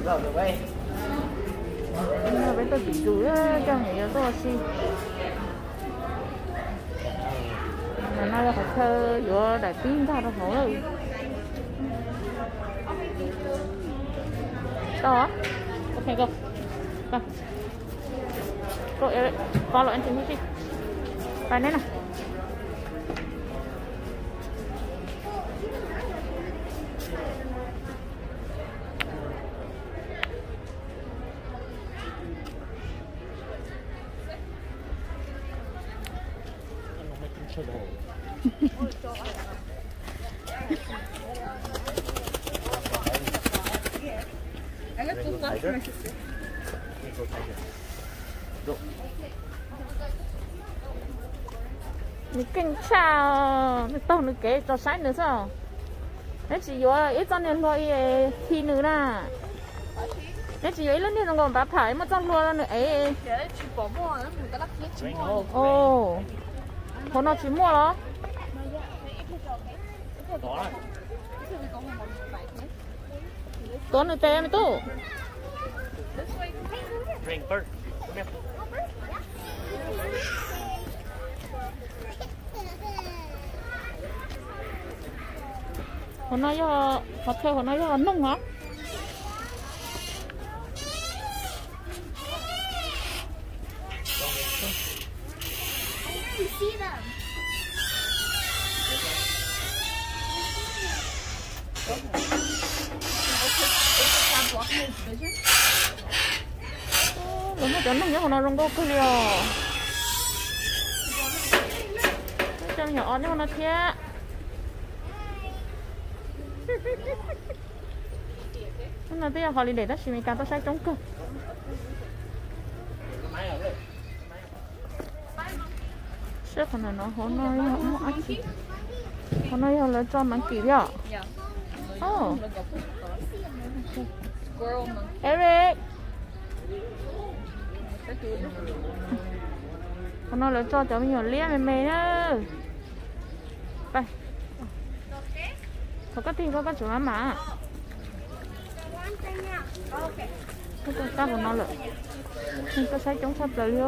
Peb tuaj tim tus coj niam yau tuaj ua si. Ntawm no yog qhov chaw yuav daim tib ntag rau hauv lawm. Tau. Ok, go. Go. Go, Eric. Follow Auntie Michi. Pais neb na. Nws keej tshaj, nws taug nws kev tso saib nws xwb. Neb tsis yuav ib txoj niag hlua khi nws na. Neb tsis yuav ib lub niag zoo nkaus npav pham muaj txoj hlua rau nws ev. Hauv no tsis muaj los? Tuav nws tes me tub. Hauv no yog, qhov chaw hauv no yog noog os. Lawv muaj cov noog nyob hauv no zoo nkauj kawg li os. Cov me nyuam os nyob hauv no thiab. Hnub no twb yog holiday tab sis Meskas tuaj saib coob kawg. Saib qhov ntawm no, hauv no yog muaj dab tsi? Hauv no yog lawv tso monkey thiab. Eric, hauv no lawv tso cov me nyuam liab me me na. Thov koj tig koj, koj tseem maj mam. Koj tau tag hauv no lawm. Koj saib coob tshaj plaws li.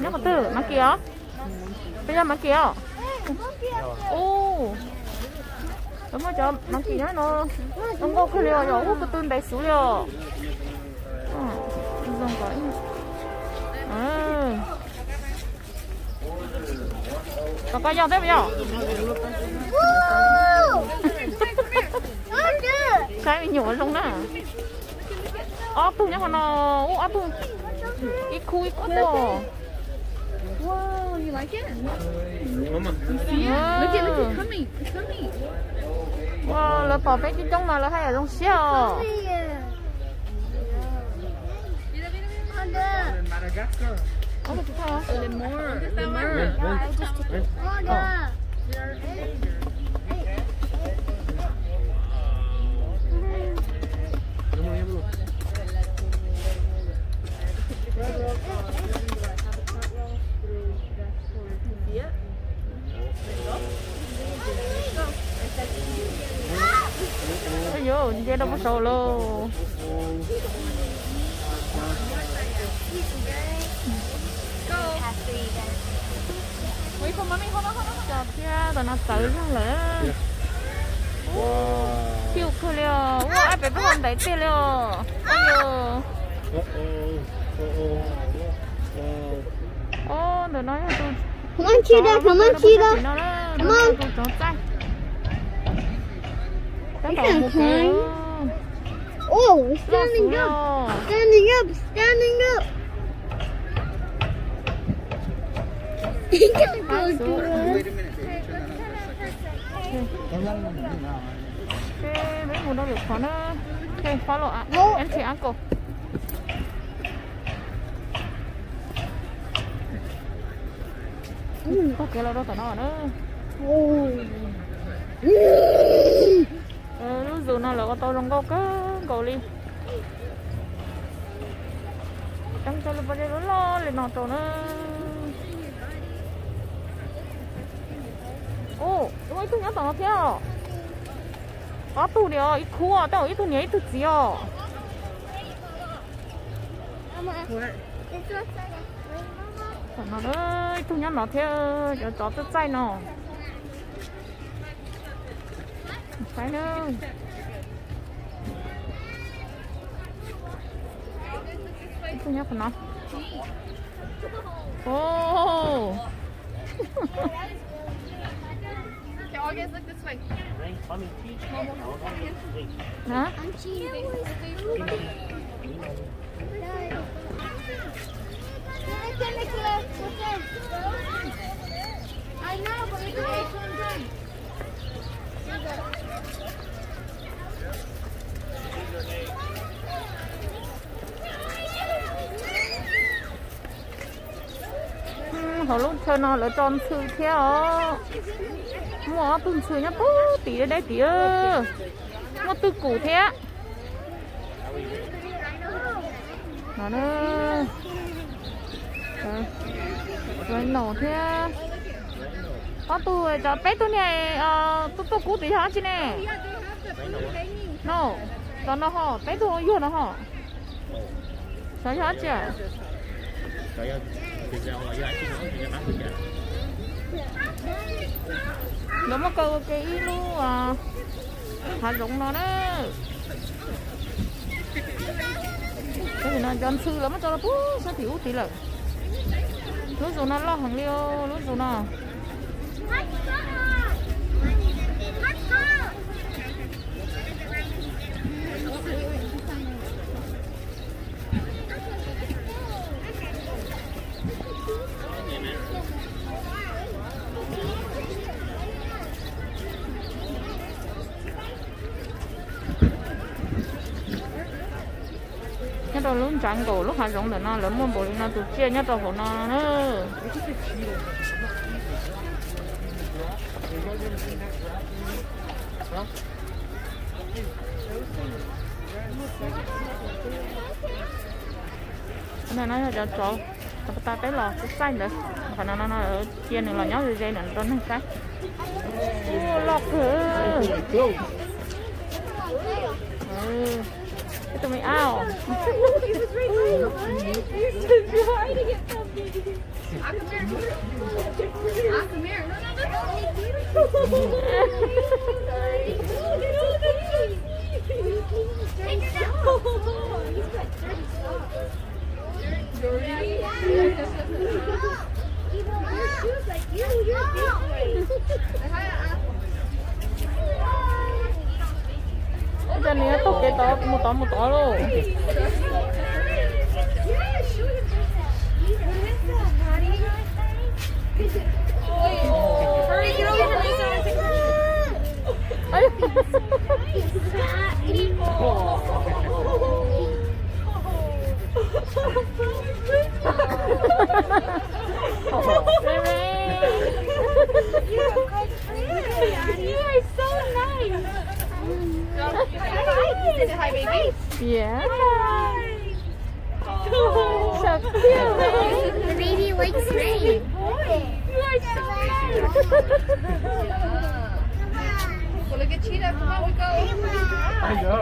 Nyob qhov twg, monkey os? Peb yog monkey os? Ub, lawv muaj cov monkey nyob no zoo nkauj kawg li os, yog ub ko tw ntev xwb li os. Kom koj yog thiab puas yog? Saib me nyuam zoo na. Ob tug nyob qhov no, ub, ob tug ib khub ib khub. Ua, lawv pom peb coob coob mas lawv haj yam zoo siab os. Yuav nce rau puag saud lauj. Cov thiab, tam no txawv zeeg lawm. Cute kawg li os. Ua, pem peb ho ntev tiag li os. Ntawm no yog tus, tus tsov txaij. Tab tom mus kev. Oh, standing up, standing up, standing up. Peb mus rau lwm qhov na. Ok, follow, entry uncle. Taug kev los rau tom no na. Lub zoo no lawv ua tau zoo nkauj kawg nkaus li. Coob coob li, pab li loj loj li no rau na. Ua, ib tug nyob tom no thiab os. Ob tug li os, ib khub, tej zaum ib tug niam ib tug txiv os. Tom no ib tug nyob no thiab, cov tsov txaij txaij no. Saib na. Ib tug nyob qhov no. Oh. Huh? I know, but we can make one. Hauv lub chaw no lawv tso ntxhw thiab os. Muaj ob tug ntxhw nyob puag tim deb deb tim. Muaj twj kum thiab. No, rhino thiab. Ob tug, cov peb tug niag tuaj tuaj kub tim yog dab tsi ne? No, los no ho, peb tug yuag no ho. Xyov yog dab tsi. Lawv muab kaw ua ke ib lub hav zoov no na. Tab sis no cov ntxhw lawv muab tso rau puag sab tim ub tid lawm. Lub zos no loj heev li os, lub zos no. Nyob rau lub ntsa nkaum lub hav zoov ntawm no lawv muaj npaum li no tus tsiaj nyob rau hauv no na. No yog cov tsov, cov pas tas peb los txaij ntawd. Qhov no no cia nws los nyob ze ze nws rau neeg saib. Loj kawg. Tus me ab. Ua cas nws tuaj kev tod mus tod mus tod lauj. You are so nice. Say hi, baby. Yeah. So cute. The baby likes me. You are so nice. Well, look at Cheetah. Come on, we go. I know.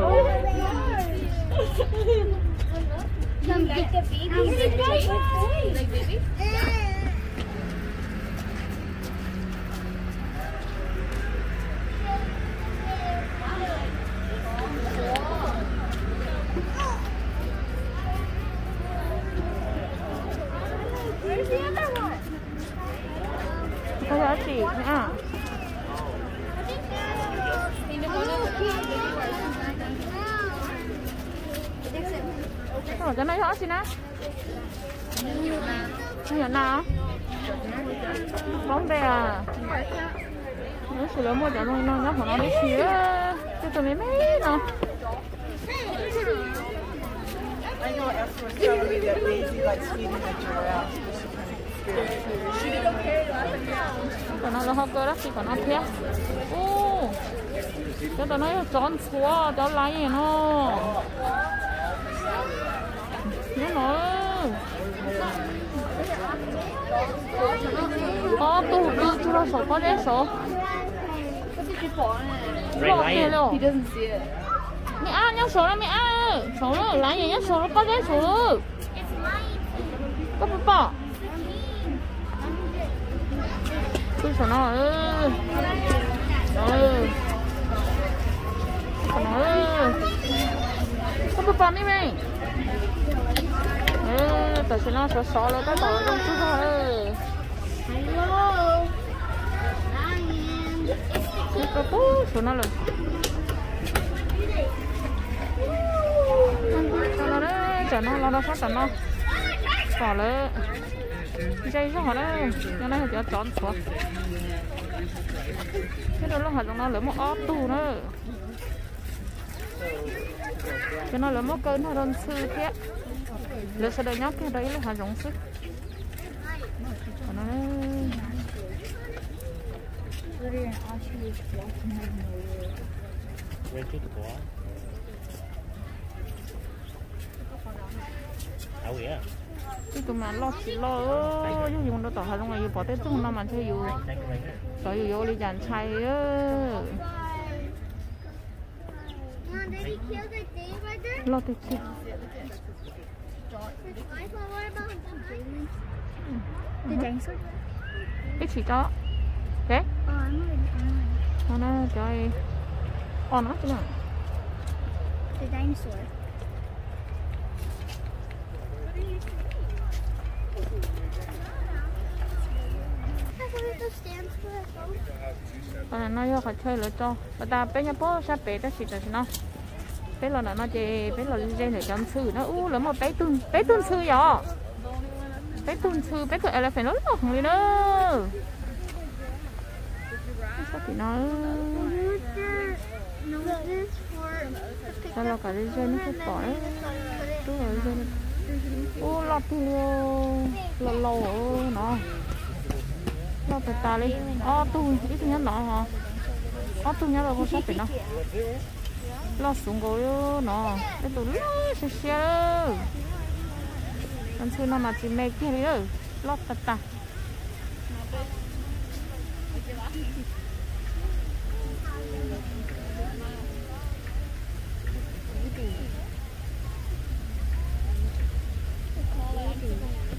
You like the baby? You like baby? Where's the other one? Koj yog dab tsi na? Cov no yog dab tsi na? Yog na, paub npe a. Tab sis lawv muaj cov zoo li no nyob qhov no tib si, tej tus me me no. I know Esther was telling me that Daisy likes feeding the giraffe. Tom no lawv ho kaw dab tsi tom no thiab. Ub, cov tom no yog tsov ntxhuav, cov laiv no. Nyob no, ob tug pw tsuj log saum pob zeb saud. Loj tiag li. Me ab nyob saud na, me ab, saud lawm, lav yeej nyob saud lawm, pob zeb saud lawm. Koj puas pom? Pw saum no. Saum no. Koj puas pom me me? Tam sim no sov sov lawm, tab tom zoo tsuag zog lawm. Nws rau pub saum no lawm. Los na, tam no los rau sab tom no. Pom lawm. Ze zog na, no na yog cov tsov ntxhuav. Nyob rau lub hav zoov no lawv muaj ob tug na. Cov no lawv muab kaw nrog rau ntxhw thiab. Lawv sawv daws nyob kiag rau ib lub hav zoov xwb. Ib tug mas loj tsis loj, yog yus mus rau tom hav zoov yus pom tej txoog no mas ntshe yus, xyov yus yuav ua li cas ntshai. Loj tiag tiag. Ib tsis tso. Cov, o no. No yog qhov chaw lawv tso pas tas, peb nyob pob sab pem tab sis tam sim no peb los ntawm no ces peb los ze ntawm cov ntxhw na. Ub, lawv muaj peb tug, peb tug ntxhw yom. Peb tug ntxhw, peb tug elephant loj loj heev li na. Sab tim no. Cov los kom ze ze nej thiaj pom. Ub, loj tiag li, loj laus no. Loj tas tas li. Ob tug, ib tug nyob no, ob tug nyob rau hauv sab pem no. Loj xwb nkaus li no. Tej tus loj siab siab. Cov ntxhw no mas tsis me kiag li, loj tas tas.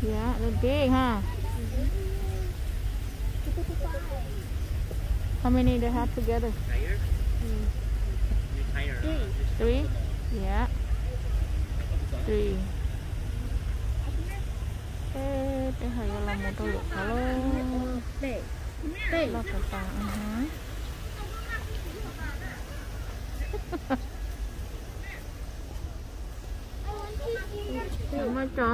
Yeah, they're big, huh? How many they have together? Three? Yeah. Three. Peb, peb ho yuav los mus rau lwm qhov lawm. Loj tas tas. Lawv muab cov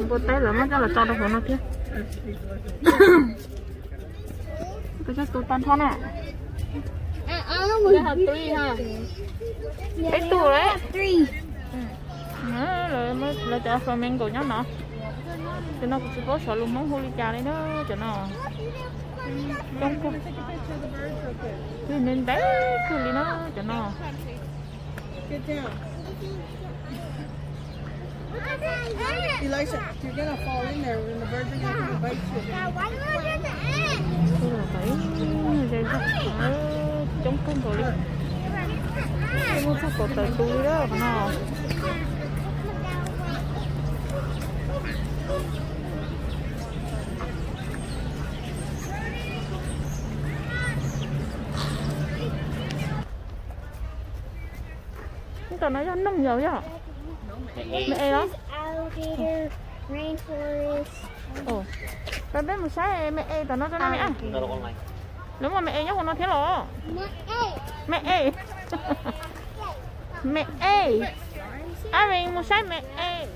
npua teb lawv muab coj los tso rau hauv no thiab. Tus tag nrho na. Peb tug lawm. Lawv cov flamingo nyob no. Cov no kuv tsis paub xyov lus Hmoob hu li cas li na, cov no. Coob kawg. Ntev ntev kawg li na cov no. Elisa, you're gonna fall in there and the birds are gonna come and bite you. Coob kawg nkaus li. Muaj txoj kaum tawm tus li lawm qhov no. Ntawm no yog noog yog yog me es los? Peb, peb mus saib me es tom no rau na. Lawv muaj me es nyob hauv no thiab los? Me es, me es. Ab, mus saib me es.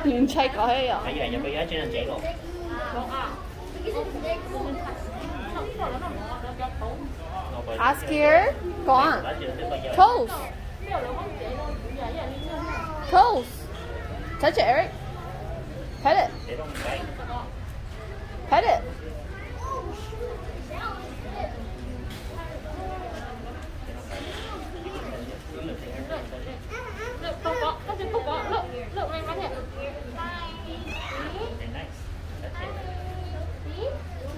Ntshai kov thiab yom. Ask here. Go on. Toes. Toes. Touch it, Eric. Pet it. Pet it. Look, look, look, look, look, right here. See? See?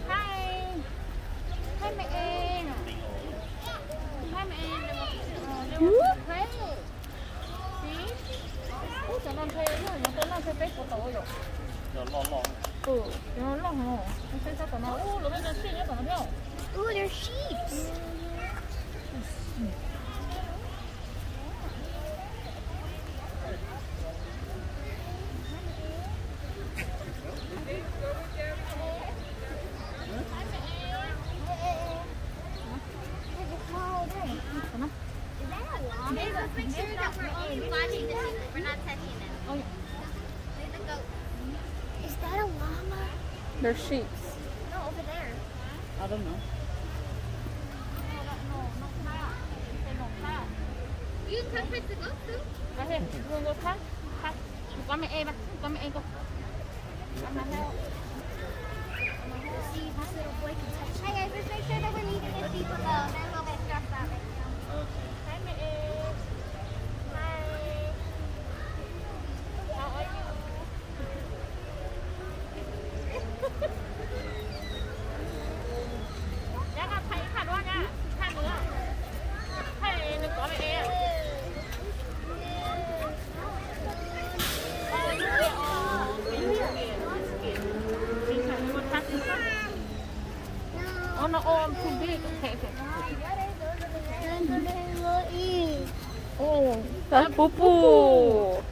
Hi. Hi, Mẹ Em. Hi, Mẹ Em. They want to play. See? Ub, cov no ntshe yog nyob tom no ntshe peb puas tau yom. Cov loj loj. Ub, cov no loj heev. Ntshe tau tom no. Ub, lawv muaj cov sheep nyob tom no thiab. Ooh, they're sheeps. Is that a llama? Babe, let's make sure that we're only watching the sheep. We're not touching them. Leave the goat. Is that a llama? They're sheeps. No, over there. I don't know. You can pet the goat too. Right here. You wanna go pet? Pet. Come here, Ava. Come here, go. See if this little boy can touch. Hi guys, let's make sure that we're leaving the sheep alone. They're a little bit stressed out right now. Hi, Mẹ Em. Hi. How are you? Nhá, thaij ib thaj duab, nhá, ib thaj duab. Thaij nws kov Mẹ Em. Oh no, oh, I'm too big. Okay, okay. Oh, that's Pupu.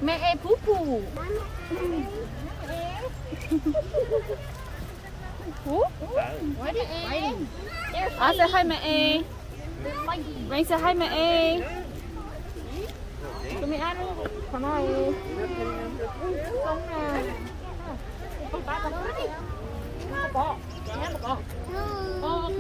Mẹ Em Pupu. Ú. Ú. What is it? They're fighting. Say hi, Mẹ Em. They're fighting. Ven say hi, Mẹ Em. Tụi mình ăn thằng này. Không nè. Không có, không có. Không có. Ồ, ok.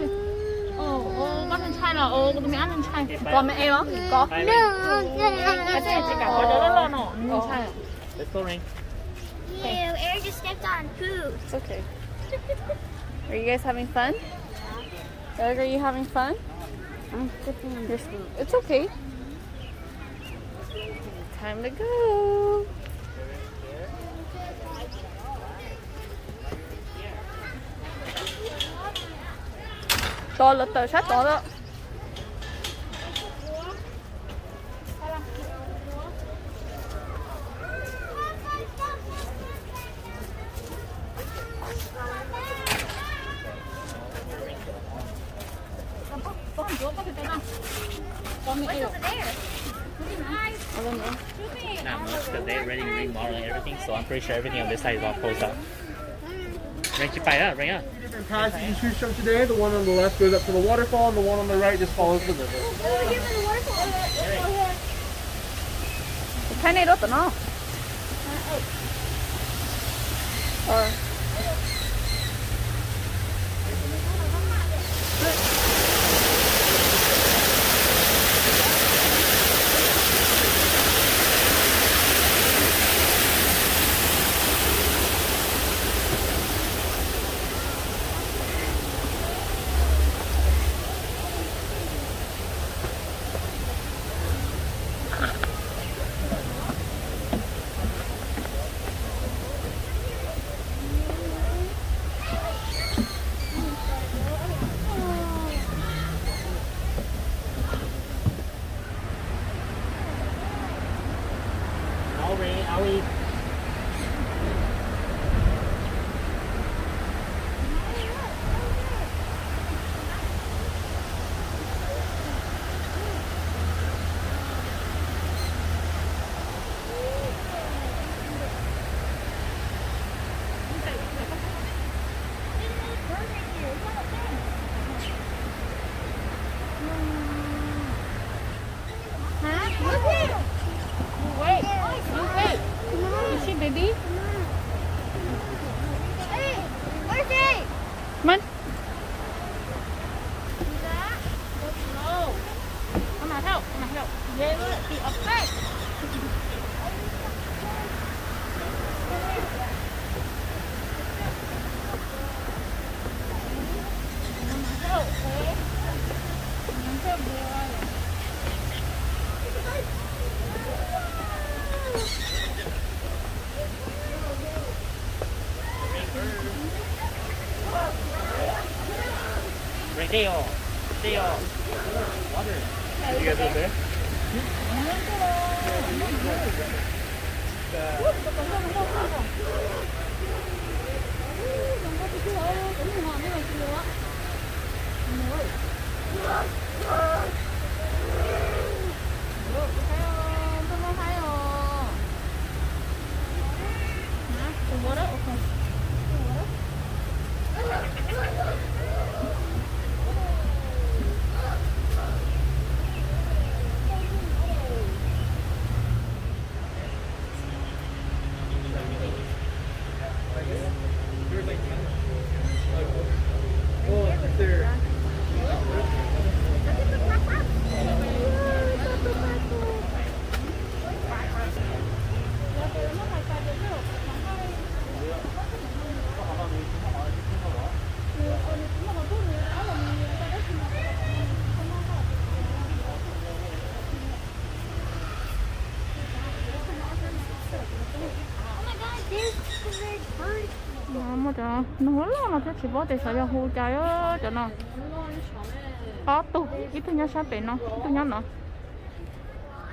Ồ, ồ, con ăn chai là, ồ, tụi mình ăn ăn chai. Còn Mẹ Em không? Có. Cái này chỉ cả có đứa lon lon nọ, ăn chai. Let's go, Rain. Ew, Eric just stepped on poo. It's okay. Are you guys having fun? Eric, are you having fun? I'm stepping on the poo. It's okay. Time to go. Tod lawv tawm sab tod lawm. Nah, most of the day already remodeling everything, so I'm pretty sure everything on this side is all closed up. Ring, chim pais na, Ring. Different paths you can choose from today. The one on the left goes up to the waterfall, and the one on the right just follows the river. Thaij nej dua tom no. Did you guys okay? Muaj cov noog loj loj no thiab tsis paub tias xyov yog hu cas cov no. Ob tug, ib tug nyob sab pem no, ib tug nyob no.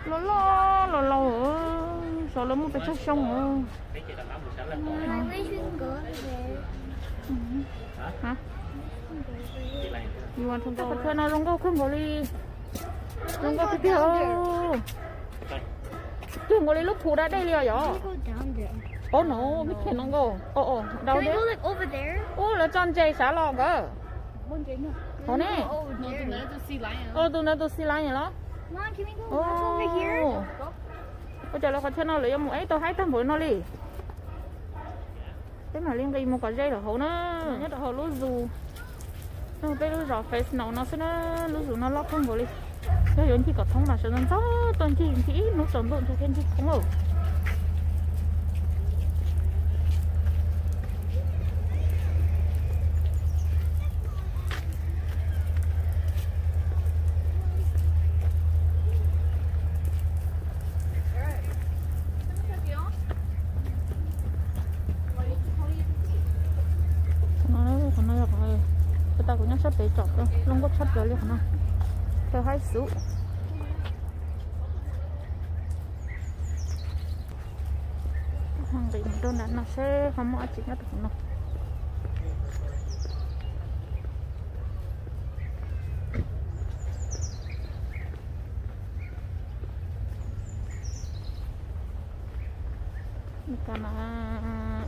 Loj loj los laus, xyov lawv muaj pes tsawg xyoo. Qhov chaw no zoo nkauj kawg nkaus li. Zoo nkauj tiag tiag. Kawg nkaus li lub phu da dej li os yom. Ov no, vib khe no nkauj. Ov, ov, dau thiab. Ub, lawv tso ntses sav los nkawd. Hauv ne. Tus ntawd tus sea lion los? Ua cas lawv qhov chaw no lawv yuav mus ib tau haib tag npaum no li. Peb mam li nqis mus kom ze lawm hauv na, nyob rau hauv lub zoo. Peb lub zos Fresno no xwb na, lub zoo no loj kawg nkaus li. Yog yuav ncig kom thoob mas sawv ntxov ntxov tuaj ncig ncig ib hnub tsaus ntuj ntxog thiaj ncig thoob lauj. Qhov no, qhov no yog qhov, tau kuv nyob sab pem tsom zoo nkauj tshaj plaws li qhov no. Chaw haib xwb. Nqis mus rau nram no seb ho muaj dab tsi nyob rau hauv no.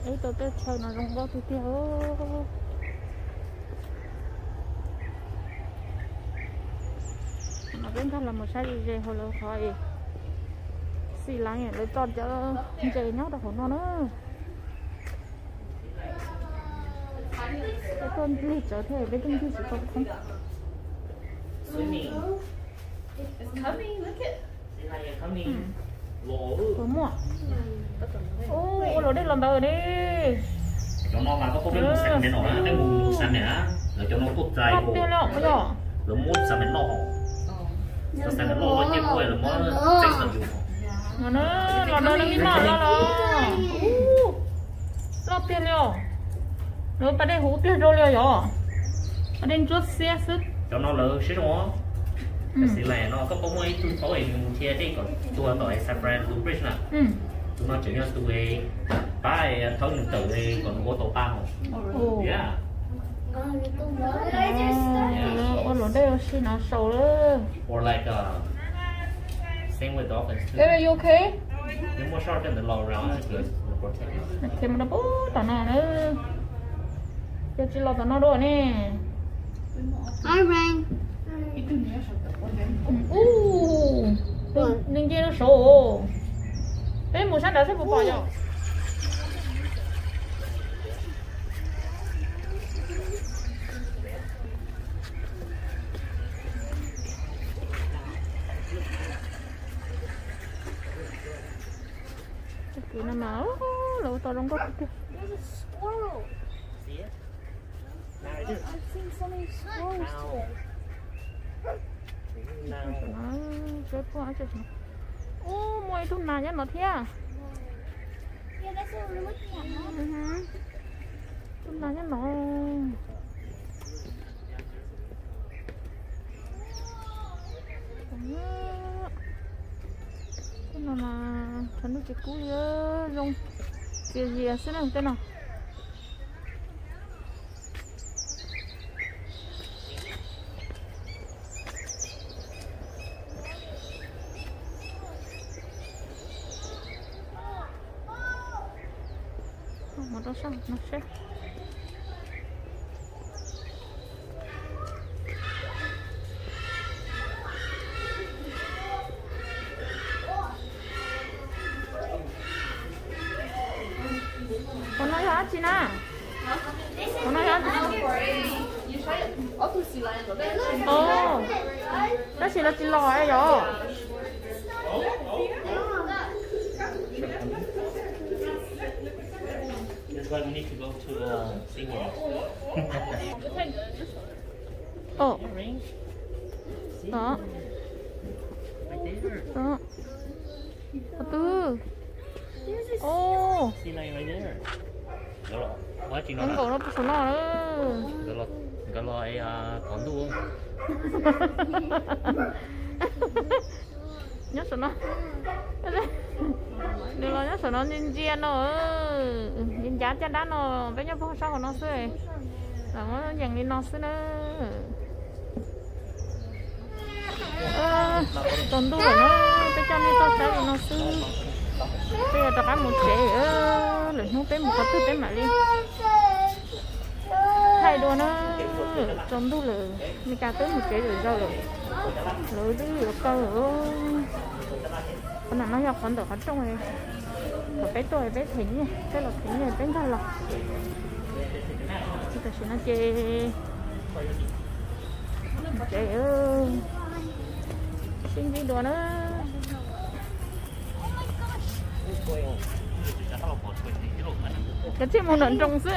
Ib tug teb chaws no zoo nkauj tiag tiag. No peb nkag los mus saib ze ze hauv lawv qhov sea lion, lawv tso cov ntses nyob rau hauv no na. Peb tuaj ncig tsawv thiab peb tuaj ncig tsis tau thoob. Puas muaj? Ua luam dej los ntawd ne. Cov no mas koj pom peb mus Sacramento na, peb mus Sacramento na, lawv cov no tuaj txais, loj tiag li os yog. Lawv muab Sacramento, cov Sacramento loj tiag kuj lawv muab txeeb tawm yus. No na, los ntawd no me noj no los. Loj tiag li os. Lawv pas dej huv tiag rau li os yog. Pas dej ntsuab xiab xwb. Cov no lawv siab zoo. Xis Lais no koj pom muaj ib tug thaub es nws mus nrhiav dej kom tua tom San Francisco Bridge na. Tus no tseem yog tus pab thawb nws tawm kom nws ua tau pab no. Ua luam dej ua si no saud lawm. Or like, uh, same with dolphins too. Are you okay? Nws muaj shark ntawd los around, it's good. Nws protect us. Nws khiav mus rau pem tom no na. Ces tsis los tom no dua ne. Hi, Rain. Ub, nws nce rau saud. Peb mus sab nrad seb puas pom yom. Kwv no mas lawv ua tau zoo nkauj tiag. Ub, muaj ib tug nas nyob no thiab. Tus nas nyob no. Tsis kub li, zoo txias zias xwb na tej no. Mus rau sab no seb. Qhov no yog dab tsi na? Qhov no yog dab tsi? Ov, tab sis lawv tsis los yog? That's why we need to go to, uh, SeaWorld. Ov, ov, ov twg? Ov, nkaum no puag saum no. Nkawd los thov ntuj. Nyob saum no. Nws los nyob saum no ntsia ntsia no. Ncav caj dab no, peb nyob puag saum no xwb. Los muab yees li no xwb na. Tsaus ntuj lawm na, peb coj nej tuaj saib li no xwb. Peb yuav rov qab mus tsev, lwm hnub peb mus qhov twg peb mam li thaij dua na. Tsaus ntuj lawm, Meskas twb mus tsev lawm zaum lawm. Lawv twb yuav kaw lawm. Qhov no yog qhov ntawm qhov rooj. Thaum peb tuaj peb them nyiaj, peb los them nyiaj peb nkag los. Tam sim no ces tsev, sib ntsib dua na. Kav tsij mus nram nroos xwb.